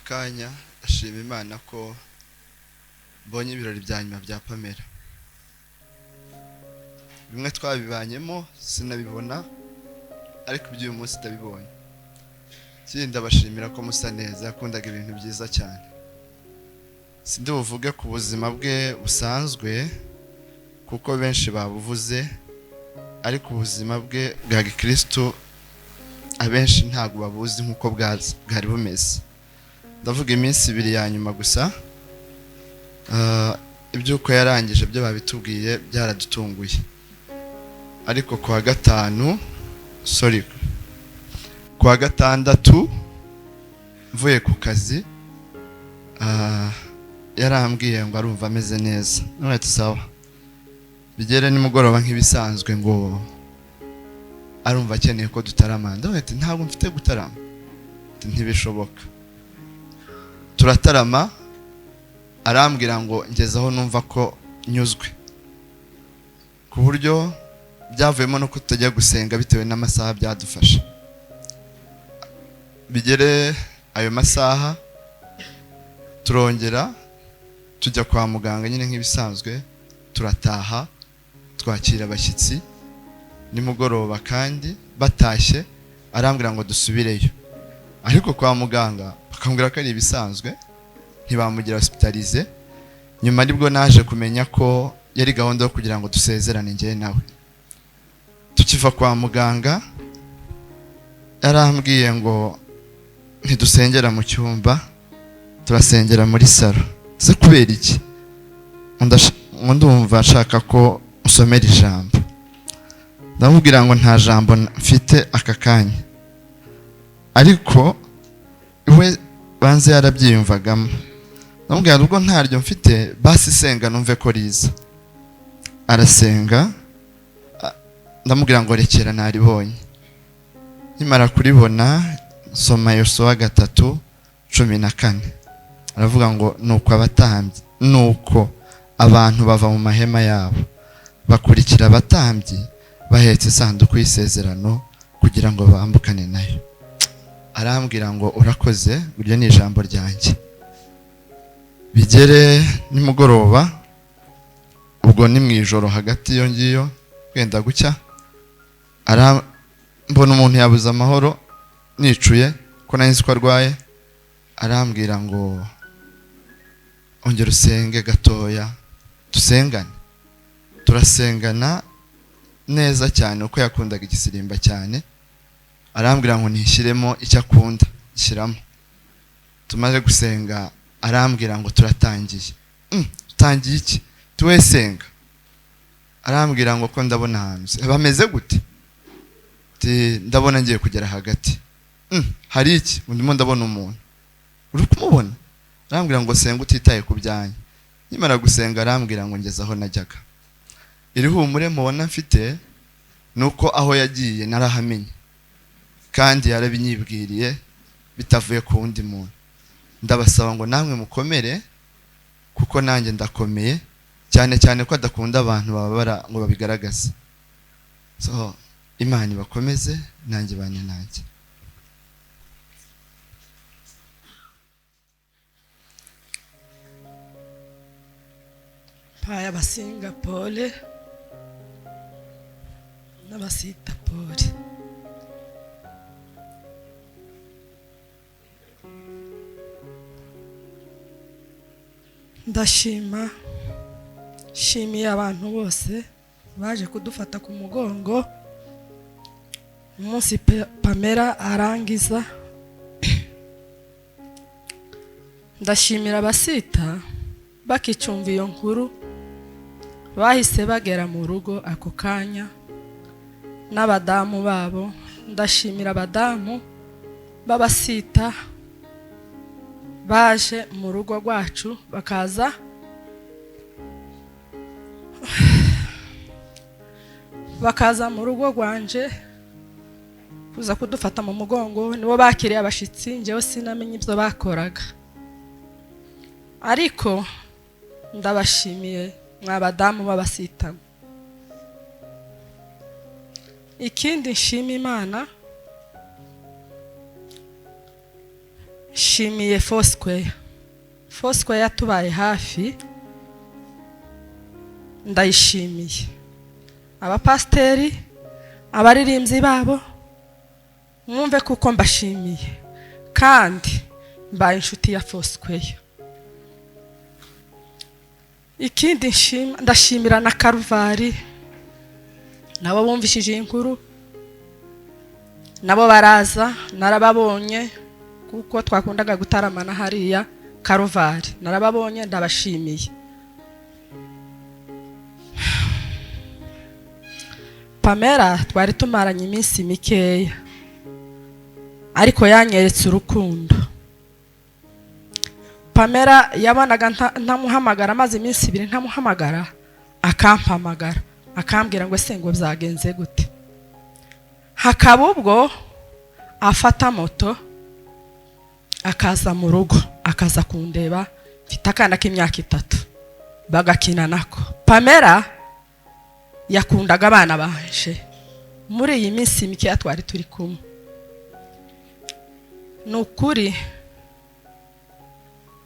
Kanya ashima Imana ko mbonye ibirori bya nyuma bya Pamela. Bimwe twabibanyemo sinabibona, ariko iby'uyu munsi ndabibonye. Ikindi, ndabashimira ko musa neza, yakundaga ibintu byiza cyane. Sindi buvuge ku buzima bwe busanzwe kuko benshi babuvuze, ariko ubuzima bwe bwa gikristo abenshi ntabwo babuzi nk'uko bwari bumeze. Ndavuga iminsi 2 ya nyuma gusa. Iby'uko yarangije byo babitubwiye byaradutunguye, ariko kuwa gatanu, sorry, kuwa gatandatu mvuye ku kazi, yarambwiye ngo arumva ameze neza. None sawa, bigere nimugoroba nk'ibisanzwe ngo arumva akeneye ko dutarama. Ndavuga ati ntabwo mfite gutarama, ntibishoboka. Turatarama, arambwira ngo ngezeho numva ko nyuzwe, ku buryo byavuyemo no kutajya gusenga bitewe n'amasaha byadufasha. Bigere ayo masaha turongera tujya kwa muganga nyine nk'ibisanzwe, turataha twakira abashyitsi nimugoroba, kandi batashye arambwira ngo dusubireyo, ariko kwa muganga bakambwira ko ari ibisanzwe, ntibamugira hospitalize. Nyuma nibwo naje kumenya ko yari gahunda yo kugira ngo dusezerane njye nawe. Tukiva kwa muganga yarambwiye ngo ntidusengera mu cyumba, turasengera muri salo. Ese kubera iki? Ndumva nshaka ko usomera ijambo. Ndamubwira ngo nta jambo mfite aka kanya, ariko we banze yarabyiyumvagamo. Ndamubwira ubwo ntaryo mfite, basi senga numve ko riza. Arasenga, ndamubwira ngo rekera naribonye. Nkimara kuribona soma Yosuwa 3:14, aravuga ngo nuko abatambyi, nuko abantu bava mu mahema yabo bakurikira abatambyi bahetse isanduku y'isezerano kugira ngo bambukane nayo. Arambwira ngo urakoze, iryo ni ijambo ryanjye. Bigere nimugoroba, ubwo ni mu ijoro hagati iyo ngiyo wenda gucya, mbona umuntu yabuze amahoro, nicuye ko nari nzi ko arwaye. Arambwira ngo ongera usenge gatoya dusengane. Turasengana neza cyane uko yakundaga igisirimba cyane. Arambwira ngo nishyiremo icyo akunda, shyiramo. Tumaze gusenga arambwira ngo turatangiye. Tutangiye iki? Tuwe senga. Arambwira ngo ko ndabona ahantu bameze gute? Ndabona ngiye kugera hagati. Hari iki? Ndimo ndabona umuntu. Uri kumubona? Arambwira ngo senga utitaye ku byanyu. Nimara gusenga arambwira ngo ngeze aho najyaga. Iri humure mubona mfite nuko aho yagiye narahamenye, kandi yarabinyibwiriye bitavuye ku wundi muntu. Ndabasaba ngo namwe mukomere, kuko nanjye ndakomeye, cyane cyane ko adakunda abantu bababara ngo babigaragaze. So Imana ibakomeze, nanjye bane nanjye. Mpaye abasinga pole n'abasita pole. Ndashima, shimiye abantu bose baje kudufata ku mugongo umunsi Pamela arangiza. Ndashimira abasita bakicumva iyo nkuru bahise bagera mu rugo ako kanya n'abadamu babo. Ndashimira abadamu b'abasita baje mu rugo rwacu bakaza mu rugo rwanje kuza kudufata mu mugongo. Nibo bakiriye abashitsi, njyewe sinamenye ibyo bakoraga, ariko ndabashimiye mwa badamu b'abasita. Ikindi nshima Imana, Nshimiye Foursquare. Foursquare yatubaye hafi, ndayishimiye. Abapasiteri, abaririmbyi babo, mwumve kuko mbashimiye, kandi mbaye inshuti ya Foursquare. Ikindi nshima, ndashimira na Karuvari, nabo bumvishije iyi nkuru, nabo baraza, narababonye kuko twakundaga gutaramana hariya Karuvari, narababonye, ndabashimiye. Pamela twari tumaranye iminsi mikeya, ariko yanyeretse urukundo. Pamela yabonaga ntamuhamagara, amaze iminsi 2 ntamuhamagara, akampamagara akambwira ngo ese ngo byagenze gute. Hakaba ubwo afata moto akaza mu rugo, akaza kundeba, mfite akana k'imyaka 3, bagakina nako. Pamela yakundaga abana banje. Muri iyi minsi mikeya twari turi kumwe, ni ukuri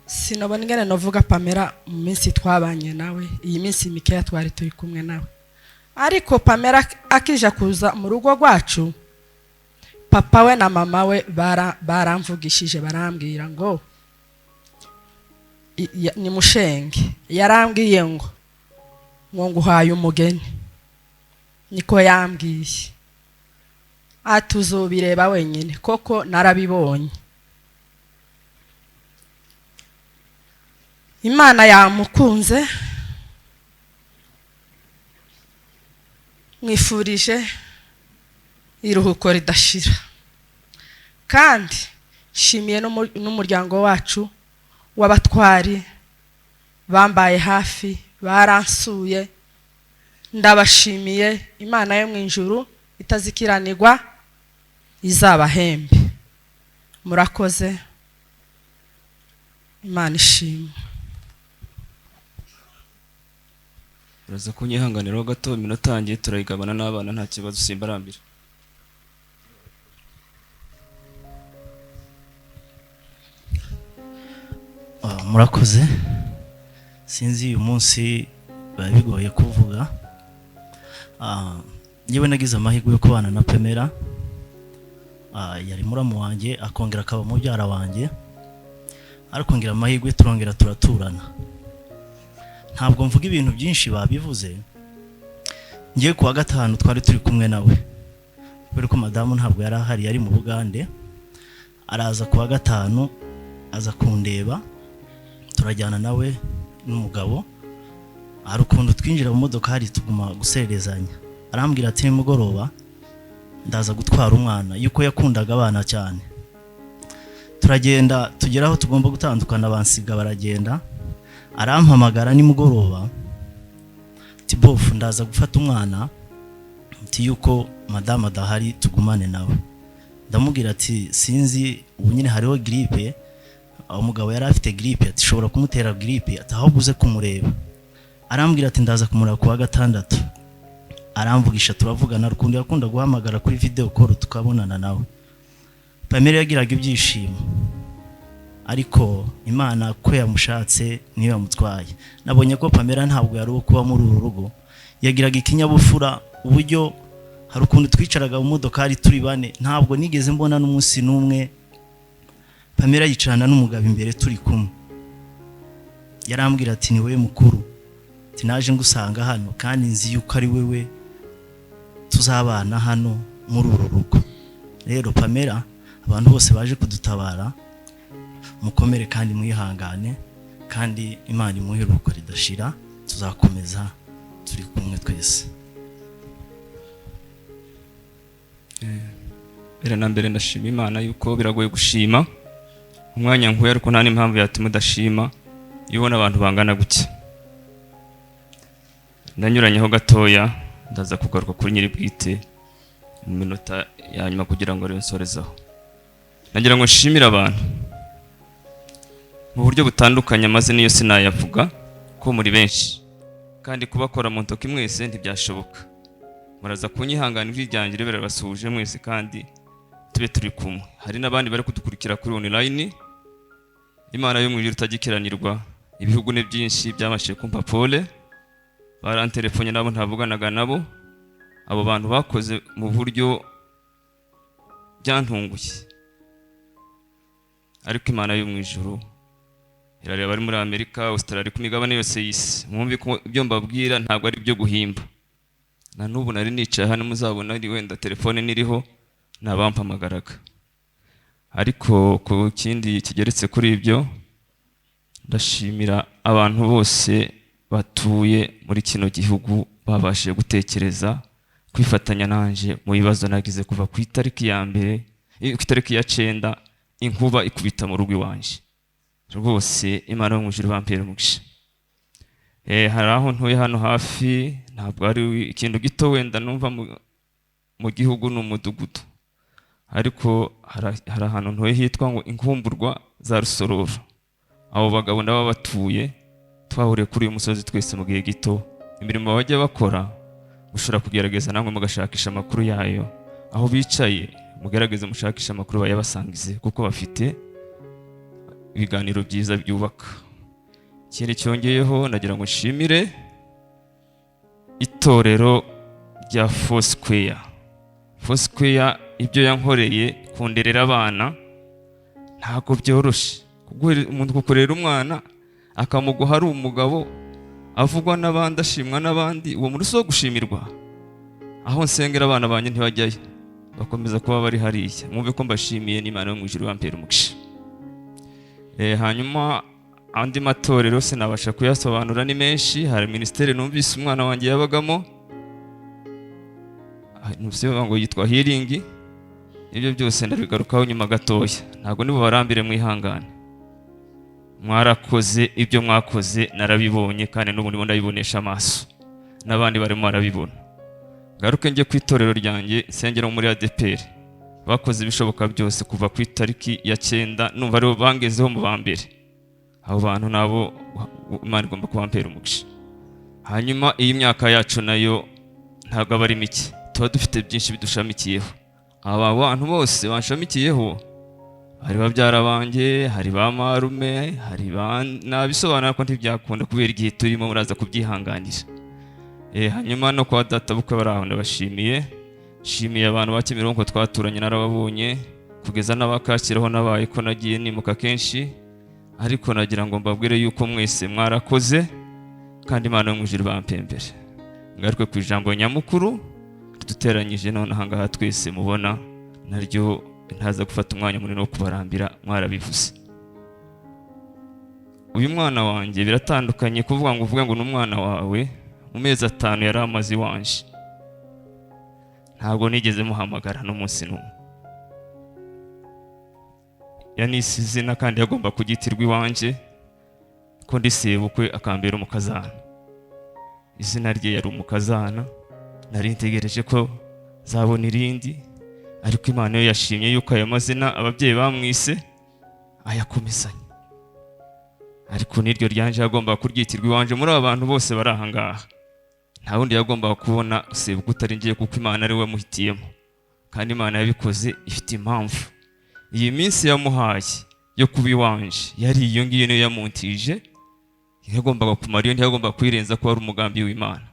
sinabona ingene novuga Pamela mu minsi twabanye nawe, iyi minsi mikeya twari turi kumwe nawe. Ariko Pamela akija kuza mu rugo rwacu, papa we na mama we baramvugishije, barambwira ngo ni mushenge. Yarambwiye ngo nguhaye umugeni, niko yambwiye, atuzobireba wenyine. Koko narabibonye, Imana yamukunze. Mwifurije iruhuko ridashira, kandi nshimiye n'umuryango wacu w'abatwari bambaye hafi, baransuye, ndabashimiye. Imana yo mu ijuru itazikiranirwa izabahembe. Murakoze, Imana ishimwe. Uraza kunyihanganiraho gato, iminota yanjye turayigabana n'abana, nta kibazo, simbarambira. Murakoze. Sinzi uyu munsi biba bigoye kuvuga. Yewe nagize amahirwe yo kubana na Pamela. Yari muramu wanjye, akongera akaba mubyara wanjye, ariko ngira amahirwe turongera turaturana. Ntabwo mvuga ibintu byinshi, babivuze. Ngiye kuwa gatanu twari turi kumwe nawe, kubera ko madamu ntabwo yari ahari, yari mu Bugande. Araza kuwa gatanu, aza kundeba, turajyana nawe n'umugabo. Hari ukuntu twinjira mu modoka hari tuguma gusererezanya. Arambwira ati nimugoroba ndaza gutwara umwana, yuko yakundaga abana cyane. Turagenda tugera aho tugomba gutandukana, bansiga baragenda. Arampamagara nimugoroba ati bofu ndaza gufata umwana, ati yuko madamu adahari tugumane nawe. Ndamubwira ati sinzi, ubu nyine hariho gripe, umugabo yari afite gripe, ati shobora kumutera gripe, ati ahubwo uze kumureba. Arambwira ati ndaza kumureba kuwa gatandatu. Aramvugisha turavugana, rukundo yakunda guhamagara kuri video call tukabonana nawe. Pamela yagiraga ibyishimo, ariko Imana ko yamushatse niyo yamutwaye. Nabonye ko Pamela ntabwo yari uwo kuba muri uru rugo, yagiraga ikinyabupfura, uburyo hari ukuntu twicaraga mu modokari turi bane, ntabwo nigeze mbona n'umunsi n'umwe Pamela yicarana n'umugabo imbere turi kumwe. Yarambwira ati ni wowe mukuru, ati naje ngusanga hano kandi nzi yuko ari wewe tuzabana hano muri uru rugo. Rero Pamela, abantu bose baje kudutabara, mukomere kandi mwihangane, kandi Imana imuhe iruhuko ridashira. Tuzakomeza turi kumwe twese. Mbere na mbere ndashima Imana yuko biragoye gushima umwanya nkuye, ariko nta n'impamvu yatuma udashima iyo ubona abantu bangana gutya. Ndanyuranyeho gatoya, ndaza kugaruka kuri nyiri bwite mu minota ya nyuma kugira ngo ariyo nsorezaho. Nagira ngo nshimire abantu mu buryo butandukanye, amaze niyo sinayavuga ko muri benshi, kandi kubakora mu ntoki mwese ntibyashoboka. Muraza kunyihangana, ijwi ryanjye birabasuhuje mwese kandi tube turi kumwe. Hari n'abandi bari kudukurikira kuri online, Imana yo mu ijuru itagikiranirwa. Ibihugu ni byinshi byabashije kumpa pole, barantelefone nabo ntavuganaga nabo. Abo bantu bakoze mu buryo byantunguye, ariko Imana yo mu ijuru irareba. Bari muri Amerika, Australia, ku migabane yose y'isi, mwumve ko ibyo mbabwira ntabwo ari ibyo guhimba. Na n'ubu nari nicaye hano, muzabona ari wenda telefone niriho nabampamagaraga. Ariko ku kindi kigeretse kuri ibyo, ndashimira abantu bose batuye muri kino gihugu babashije gutekereza kwifatanya nanje mu bibazo nagize kuva ku itariki ya mbere, ku itariki ya 9, inkuba ikubita mu rugo iwanje. Rwose Imana yo mu ijuru bampera umugisha. Hari aho ntuye hano hafi, ntabwo ari ikintu gito wenda numva mu gihugu ni umudugudu, ariko hari ahantu ntuye hitwa ngo Inkumburwa za Rusororo. Abo bagabo nabo batuye, twahuriye kuri uyu musozi twese mu gihe gito. Imirimo bajya bakora mushobora kugerageza namwe mugashakisha amakuru yayo. Aho bicaye mugerageze mushakishe amakuru bayabasangize, kuko bafite ibiganiro byiza byubaka. Ikindi cyongeyeho, ndagira ngo nshimire itorero rya Foursquare. Foursquare ibyo yankoreye kunderera abana ntabwo byoroshe. Umuntu kukurera umwana akamuguha ari umugabo avugwa n'abandi, ashimwa n'abandi, uwo muntu si uwo gushimirwa. Aho nsengera abana banjye ntibajyayo, bakomeza kuba bari hariya. Mwumve ko mbashimiye, n'Imana yo mu ijuru bampera umugisha. Hanyuma andi matorero sinabasha kuyasobanura, ni menshi. Hari minisiteri numvise umwana wanjye yabagamo, numvise bavuga ngo yitwa Healing. Ibyo byose ndabigarukaho nyuma gatoya, ntabwo nibo barambire, mwihangane. Mwarakoze, ibyo mwakoze narabibonye, kandi n'ubu ndimo ndabibonesha amaso, n'abandi barimo barabibona. Ngaruke njye ku itorero ryanjye nsengera muri ADEPR. Bakoze ibishoboka byose kuva ku itariki ya 9, numva aribo bangezeho mu ba mbere. Abo bantu nabo Imana igomba kubampera umugisha. Hanyuma iyi myaka yacu nayo ntabwo aba ari mike, tuba dufite byinshi bidushamikiyeho. Aba bantu bose banshamikiyeho, hari babyara banjye, hari ba marume, hari ba nabisobanura ko ntibyakunda kubera igihe turimo, muraza kubyihanganira. Hanyuma no kwa data bukwe bari aho ndabashimiye. Nshimiye abantu ba Kimironko twaturanye, narababonye kugeza n'abakakiraho nabaye ko nagiye nimuka kenshi, ariko nagira ngo mbabwire yuko mwese mwarakoze kandi Imana yo mu ijuru bampembere. Ngaruke ku ijambo nyamukuru duteranyije none aha ngaha twese mubona, naryo ntaza gufata umwanya munini wo kubarambira, mwarabivuze. Uyu mwana wanjye biratandukanye kuvuga ngo uvuge ngo ni umwana wawe. Mu mezi 5 yari amaze iwanje, ntabwo nigeze muhamagara n'umunsi n'umwe. Yanise izina kandi yagomba kugitirwa iwanjye, ko ndi sebukwe akambera umukazana. Izina rye yari umukazana, nari ntegereje ko nzabona irindi, ariko Imana yo yashimye yuko ayo mazina ababyeyi bamwise ayakomezanya, ariko n'iryo ryanje yagombaga kuryitirwa iwanje. Muri aba bantu bose bari aha ngaha, nta wundi yagombaga kubona sebukwe utari ngiye, kuko Imana ari we wamuhitiyemo, kandi Imana yabikoze ifite impamvu. Iyi minsi yamuhaye yo kuba iwanje yari iyo ngiyo, niyo yamuntije yagombaga kumara iyo, ntiyagombaga kuyirenza ko wari umugambi w'Imana.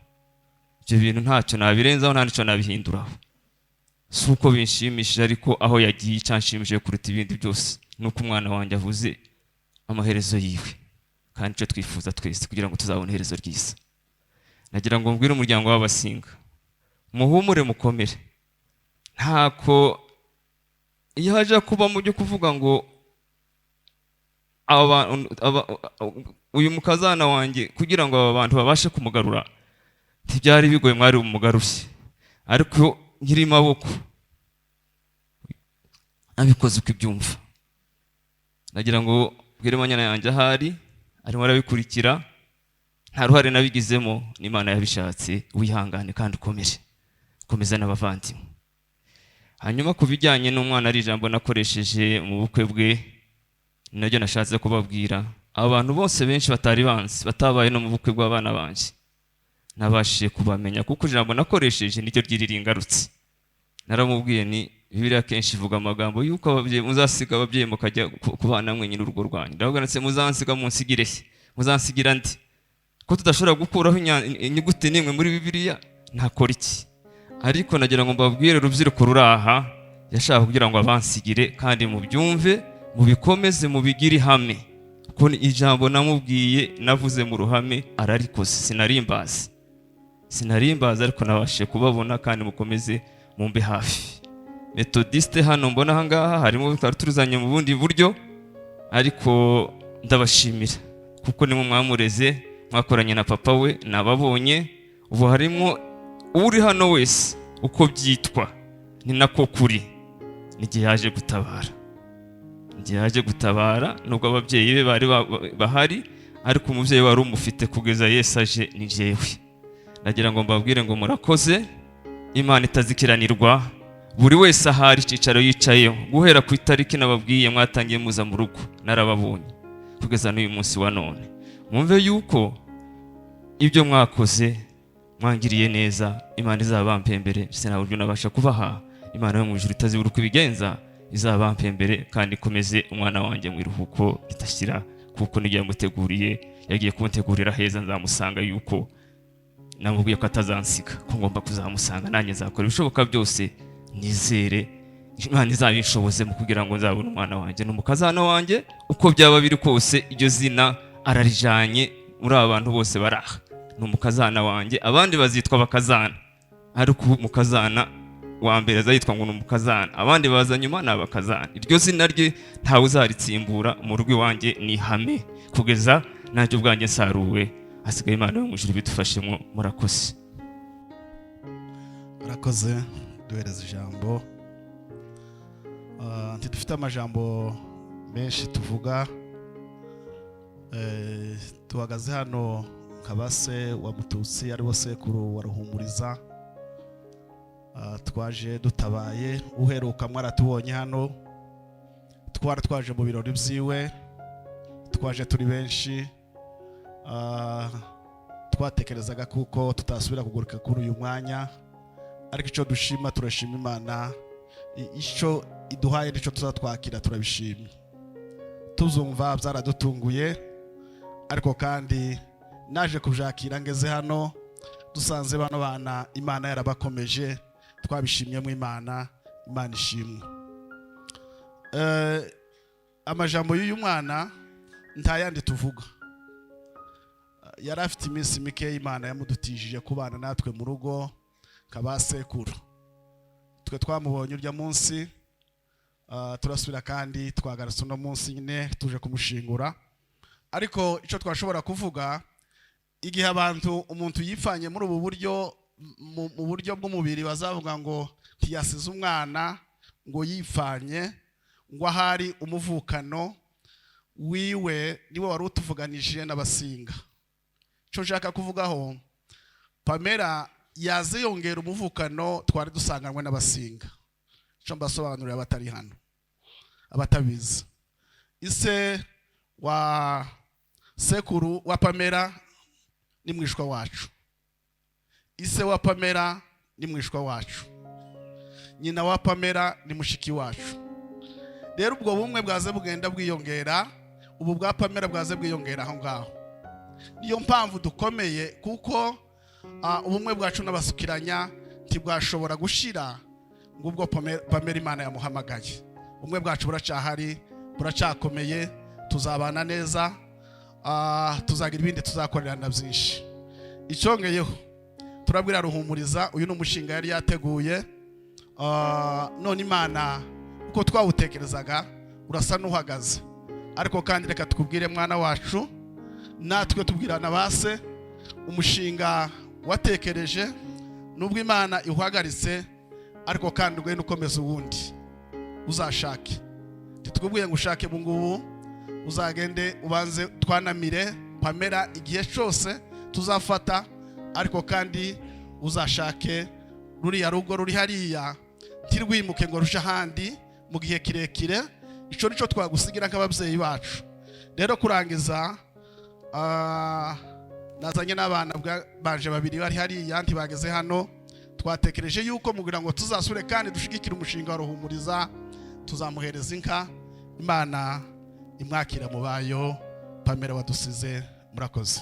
Ibyo bintu ntacyo nabirenzaho, nta nicyo nabihinduraho. Si uko binshimishije, ariko aho yagiye icyanshimishije kuruta ibindi byose ni uko umwana wanjye avuze amaherezo yiwe, kandi icyo twifuza twese kugira ngo tuzabone iherezo ryiza. Nagira ngo mbwire umuryango w'Abasinga, muhumure, mukomere. Ntako iyo haje kuba mu byo kuvuga ngo uyu mukazana wanjye, kugira ngo aba bantu babashe kumugarura, ntibyari bigoye, mwari bumugaruye, ariko nkiri maboko abikoze uko ibyumva. Nagira ngo mbwire manyana yanjye ahari arimo arabikurikira, nta ruhare nabigizemo, n'Imana yabishatse. Wihangane kandi ukomere, komeza n'abavandimwe. Hanyuma ku bijyanye n'umwana, ari ijambo nakoresheje mu bukwe bwe, naryo nashatse kubabwira. Abantu bose benshi batari banzi, batabaye no mu bukwe bw'abana banjye, nabashije kubamenya kuko ijambo nakoresheje niryo ryiri ringarutse. Naramubwiye ni Bibiliya kenshi ivuga amagambo yuko ababyeyi muzasiga ababyeyi mukajya kubana mwenyine urugo rwanyu. Ndavuga ndetse muzansiga munsigire he? Muzansigira ndi ko tudashobora gukuraho inyuguti n'imwe muri Bibiliya? Ntakora iki? Ariko nagira ngo mbabwire, urubyiruko ruri aha, yashaka kugira ngo abansigire, kandi mubyumve, mubikomeze, mubigire ihame, ko ni ijambo namubwiye, navuze mu ruhame, ararikoze. Sinarimbazi, sinarimbazi, ariko nabashije kubabona, kandi mukomeze mumbe hafi. Metodiste hano mbona aha ngaha harimo, twari turuzanye mu bundi buryo, ariko ndabashimira kuko nimwe mwamureze, mwakoranye na papa we, nababonye. Ubu harimo uri hano wese uko byitwa ni nako kuri. N'igihe yaje gutabara, igihe yaje gutabara, nubwo ababyeyi be bari bahari, ariko umubyeyi wari umufite kugeza Yesu aje ni jyewe. Nagira ngo mbabwire ngo murakoze. Imana itazikiranirwa, buri wese ahari icyicaro yicayeho, guhera ku itariki nababwiye mwatangiye muza mu rugo, narababonye kugeza n'uyu munsi wa none. Mwumve yuko ibyo mwakoze, mwangiriye neza, Imana izabampembere. Sinabura nabasha kubaha. Imana yo mu ijuru itazibura uko ibigenza, izabampembere kandi ikomeze umwana wanjye mu iruhuko ridashyira, kuko nibyo yamuteguriye. Yagiye kuntegurira heza, nzamusanga, yuko namubwiye ko atazansiga, ko ngomba kuzamusanga. Nanjye nzakora ibishoboka byose, nizere Imana izabinshoboze mu kugira ngo nzabone umwana wanjye n'umukazana wanjye. Uko byaba biri kose, iryo zina ararijanye muri aba bantu bose bari aha, ni umukazana wanjye. Abandi bazitwa bakazana, ariko ubu umukazana wa mbere azayitwa ngo ni umukazana, abandi baza nyuma ni abakazana. Iryo zina rye ntawe uzaritsimbura mu rugo iwanjye, ni ihame kugeza nanjye ubwanjye nsaruwe. Hasigaye Imana yo mu ijuru bidufashemo. Murakoze. Murakoze. Duhereza ijambo. Ntidufite amajambo menshi tuvuga. Tuhagaze hano nka ba se wa Mututsi, aribo sekuru wa Ruhumuriza. Twaje dutabaye. Uheruka mwaratubonye hano, twari twaje mu birori byiwe, twaje turi benshi. Twatekerezaga kuko tutasubira kuguruka kuri uyu mwanya, ariko icyo dushima, turashima Imana. Icyo iduhaye nicyo tuzatwakira, turabishimye. Tuzumva byaradutunguye, ariko kandi naje kubyakira ngeze hano, dusanze bano bana Imana yarabakomeje. Twabishimyemo Imana, Imana ishimwe. Amajambo y'uyu mwana nta yandi tuvuga. Yari afite iminsi mike Imana yamudutijije kubana natwe mu rugo nka sekuru. Twe twamubonye urya munsi, turasubira kandi twagarutse uno munsi nyine tuje kumushingura. Ariko icyo twashobora kuvuga, igihe abantu umuntu yipfanye muri ubu buryo, mu buryo bw'umubiri, bazavuga ngo ntiyasize umwana, ngo yipfanye, ngo ahari umuvukano wiwe niwe wari utuvuganije n'Abasinga. Icyo nshaka kuvugaho, Pamela yaze yongera umuvukano twari dusanganywe n'Abasinga. Icyo mbasobanurira abatari hano, abatabizi, ise wa sekuru wa Pamela ni mwishwa wacu, ise wa Pamela ni mwishwa wacu, nyina wa Pamela ni mushiki wacu. Rero ubwo bumwe bwaze bugenda bwiyongera, ubu bwa Pamela bwaze bwiyongera aho ngaho. Niyo mpamvu dukomeye, kuko ubumwe bwacu n'Abasukiranya ntibwashobora gushira ngo ubwo Pamela Imana yamuhamagaye. Ubumwe bwacu buracyahari, buracyakomeye, tuzabana neza, tuzagira ibindi tuzakorerana byinshi. Icyongeyeho, turabwira Ruhumuriza, uyu ni umushinga yari yateguye. None Imana uko twawutekerezaga urasa n'uhagaze, ariko kandi reka tukubwire, mwana wacu, natwe tubwirana base, umushinga watekereje, nubwo Imana iwuhagaritse, ariko kandi ugenda ukomeza uwundi uzashake. Ntitwubwiye ngo ushake ubu ngubu, uzagende ubanze twanamire Pamela igihe cyose tuzafata, ariko kandi uzashake. Ruriya rugo ruri hariya ntirwimuke ngo ruje ahandi mu gihe kirekire. Icyo nicyo twagusigira nk'ababyeyi bacu. Rero kurangiza, nazanye n'abana banje babiri bari hariya, ntibageze hano. Twatekereje yuko mugira ngo tuzasure kandi dushigikire umushinga wa Ruhumuriza, tuzamuhereza inka. Imana imwakira mu bayo. Pamela wadusize, murakoze.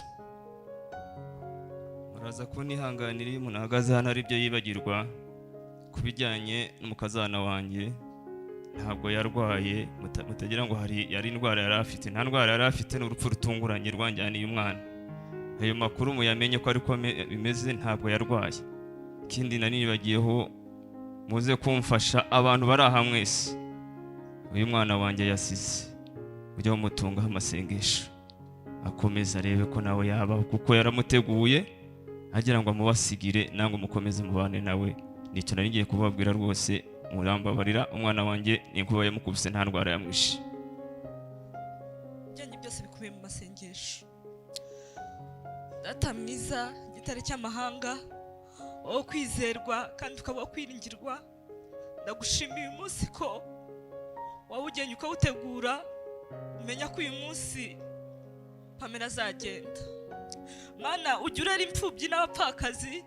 Muraza kunihanganira, iyo umuntu ahagaze hano ari byo yibagirwa. Ku bijyanye n'umukazana wanjye, ntabwo yarwaye. Mutagira ngo hari yari indwara yari afite. Nta ndwara yari afite, ni urupfu rutunguranye rwanjyaniye umwana. Ayo makuru muyamenye ko ariko bimeze, ntabwo yarwaye. Ikindi nari nibagiyeho, muze kumfasha abantu bari aha mwese, uyu mwana wanjye yasize ujya mumutungaho amasengesho, akomeze arebe ko nawe yabaho, kuko yaramuteguye agira ngo amubasigire, nangwa mukomeze mubane nawe. Nicyo nari ngiye kubabwira rwose, murambabarira. Umwana wanjye ni inkuba yamukubise, nta ndwara yamwishe. Ibyanjye byose bikubiye mu masengesho. Data mwiza, igitare cy'amahanga, wowe kwizerwa kandi ukaba uwo kwiringirwa, ndagushimiye uyu munsi ko wawugennye ukawutegura, umenya ko uyu munsi Pamela azagenda. Mana, ujya urera imfubyi n'abapfakazi,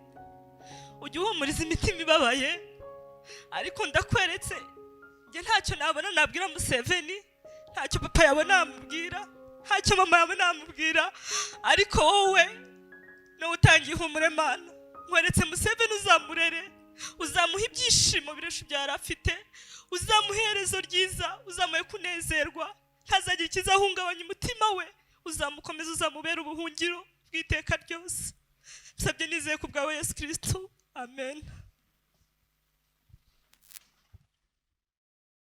ujya uhumuriza imitima ibabaye, ariko ndakweretse njye ntacyo nabona nabwira Museveni, ntacyo papa yabona namubwira, ntacyo mama yabona namubwira, ariko wowe niwe utangiye ihumure. Mana, nkweretse Museveni, uzamurere, uzamuha ibyishimo birusha ibyo yari afite, uzamuha iherezo ryiza, uzamuhe kunezerwa, ntazagira ikizahungabanya umutima we, uzamukomeza, uzamubera ubuhungiro bw'iteka ryose. Nsabye nizeye ku bwawe Yesu Kirisito, amen.